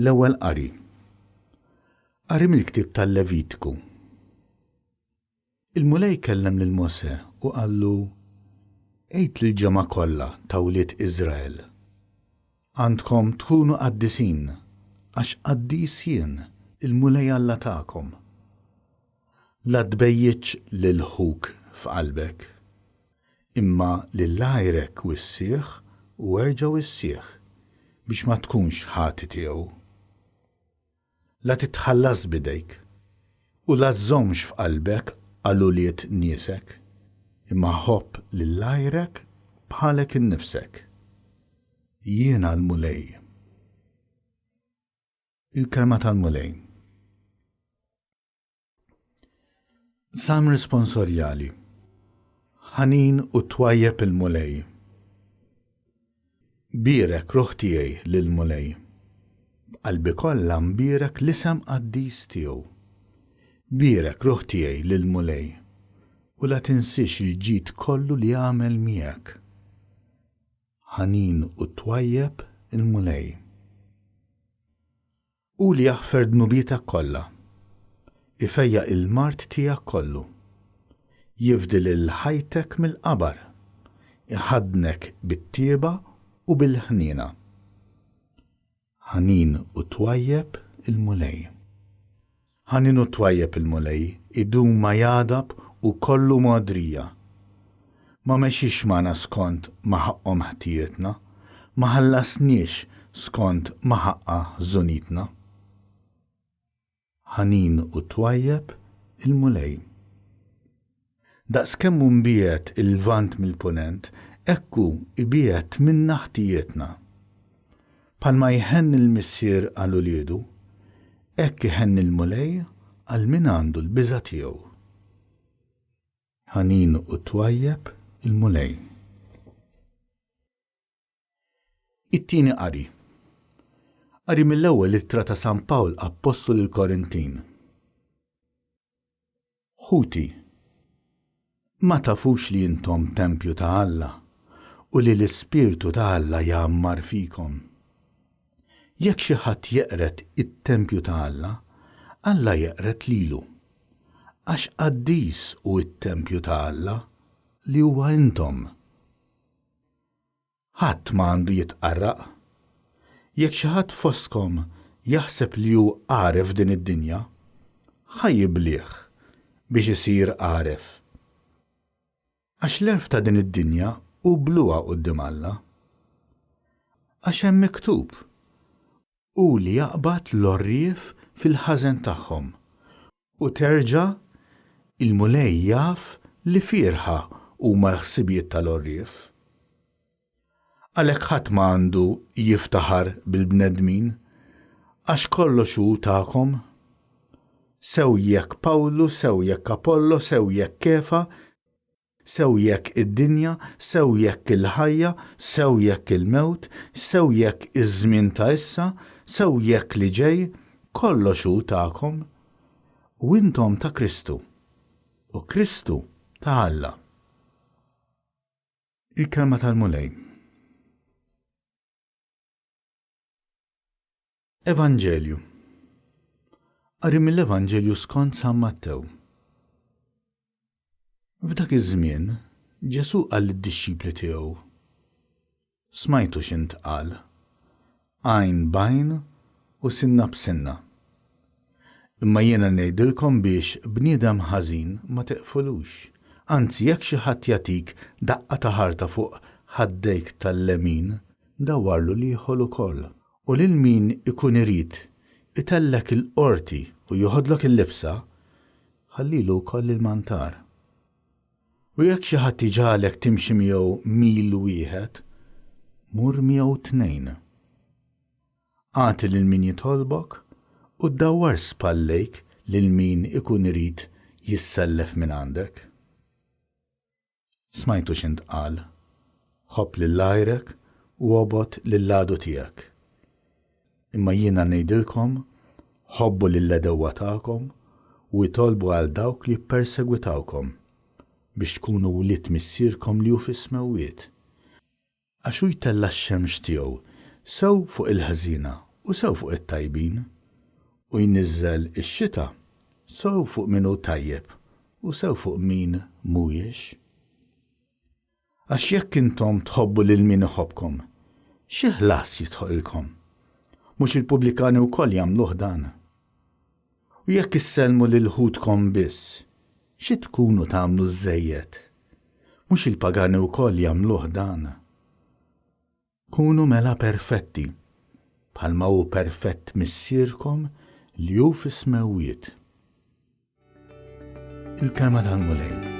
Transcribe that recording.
L-Ewwel Qari. Qari mill-ktieb tal-Levitiku. Il-Mulej kellem lil Mosè u qallu, Għid lill-ġemgħa kollha ta' wlied Iżrael, 'Għandkom tkunu qaddisin, għax qaddis jien, il-Mulej Alla tagħkom. La tbejjitx lil ħuk f'qalbek, imma lil għajrek wissih u erġa' wissih, biex ma tkunx ħati tiegħu. La titħallasx b'idejk, u la żżommx f'qalbek għal ulied niesek, imma ħobb lil għajrek bħalek innifsek. Jiena l-Mulej. Il-Kelma tal-Mulej. Salm responsorjali. Ħanin u twajjeb il-Mulej. Bierek ruħ tiegħi lill-Mulej. B'qalbi kollha nbierek l-isem qaddis tiegħu. Bierek ruħ tiegħi lill-Mulej, u la tinsiex il-ġid kollu li għamel miegħek. Ħanin u twajjeb il-Mulej. Hu li jaħfer dnubietek kollha. Ifejjaq il-mard tiegħek kollu. Jifdi lil ħajtek mill-qabar. Iħaddnek bit-tjieba u bil-ħniena. Ħanin u twajjeb il-Mulej. Ħanin u twajjeb il-Mulej, idum ma jagħdab u kollu mogħdrija. Ma mexiex magħna skont ma ħaqqhom ħtijietna, ma ħallasniex skont ma ħaqqha ħżunitna. Ħanin u twajjeb il-Mulej. Daqskemm hu mbiegħed il-Lvant mill-Punent, hekk hu jbiegħed minna ħtijietna. Bħalma jħenn il-missier għal uliedu, hekk iħenn il-Mulej għal min għandu l-biża' tiegħu. Ħanin u twajjeb il-Mulej. It-tieni qari. Qari mill-ewwel ittra ta' San Pawl Appostlu lill-Korintin. Ħuti, ma tafux li intom tempju ta' Alla u li l-Ispirtu ta' Alla jgħammar fikom? Jekk xi ħadd jeqred it-tempju ta' Alla, Alla jeqred lilu. Għax qaddis hu t-tempju ta' Alla, li huwa intom. Ħadd ma għandu jitqarraq. Jekk xi ħadd fostkom jaħseb li hu għaref f'din id-dinja, ħa jiblieh biex isir għaref. Għax l-għerf ta' din id-dinja hu bluha quddiem Alla. Għax hemm miktub, Hu li jaqbad l-għorrief fil-ħażen tagħhom, u terġa', Il-Mulej jaf li fierħa huma l-ħsibijiet tal-għorrief. Għalhekk ħadd ma għandu jiftaħar bil-bnedmin, għax kollox hu tagħkom. Sew jekk Pawlu, sew jekk Apollo, sew jekk Kefa, Sew jekk id-dinja, sew jekk il-ħajja, sew jekk il-mewt, sew jekk iż-żmien ta' issa, sew jekk li ġej, kollox hu tagħkom. U intom ta' Kristu, u Kristu ta' Alla. Il-Kelma tal-Mulej. Evanġelju. Qari mill-Evanġelju skont San Mattew. F'dak iż-żmien, Ġesù qal lid-dixxipli tiegħu, Smajtu x'intqal, għajn b'għajn u sinna b'sinna. Imma jiena ngħidilkom biex bniedem ħażin ma teqfulux. Anzi, jekk xi ħadd jagħtik daqqa ta' ħarta fuq ħaddejk tal-lemin, dawwarlu l-ieħor ukoll. U lil min ikun irid itellgħek il-qorti u joħodlok il-libsa, ħallilu wkoll il-mantar. U jekk xi ħadd iġagħlek timxi miegħu mil wieħed, mur miegħu tnejn. Agħti lil min jitolbok u ddawwarx spallejk lil min ikun irid jissellef mingħandek. Smajtu x'intqal, Ħobb lil għajrek u obgħod lill-għadu tiegħek. Imma jiena ngħidilkom, ħobbu lill-għedewwa tagħkom u itolbu għal dawk li jippersegwitawkom, biex tkunu wlied Missierkom li hu fis-smewwiet. Għax hu jtella' x-xemx tiegħu sew fuq il-ħżiena. u sew fuq it-tajbin, u jniżżel ix-xita sew fuq min hu tajjeb u sew fuq min mhuwiex. Għax jekk intom tħobbu lil min iħobbkom, xi ħlas jistħoqilkom? Mhux il-pubblikani wkoll jagħmluh dan? U jekk issellmu lil ħutkom biss, xi tkunu tagħmlu żżejjed? Mhux il-pagani wkoll jagħmluh dan? Kunu mela perfetti, bħalma hu perfett Missierkom li hu fis-smewwiet. Il-Kelma tal-Mulej.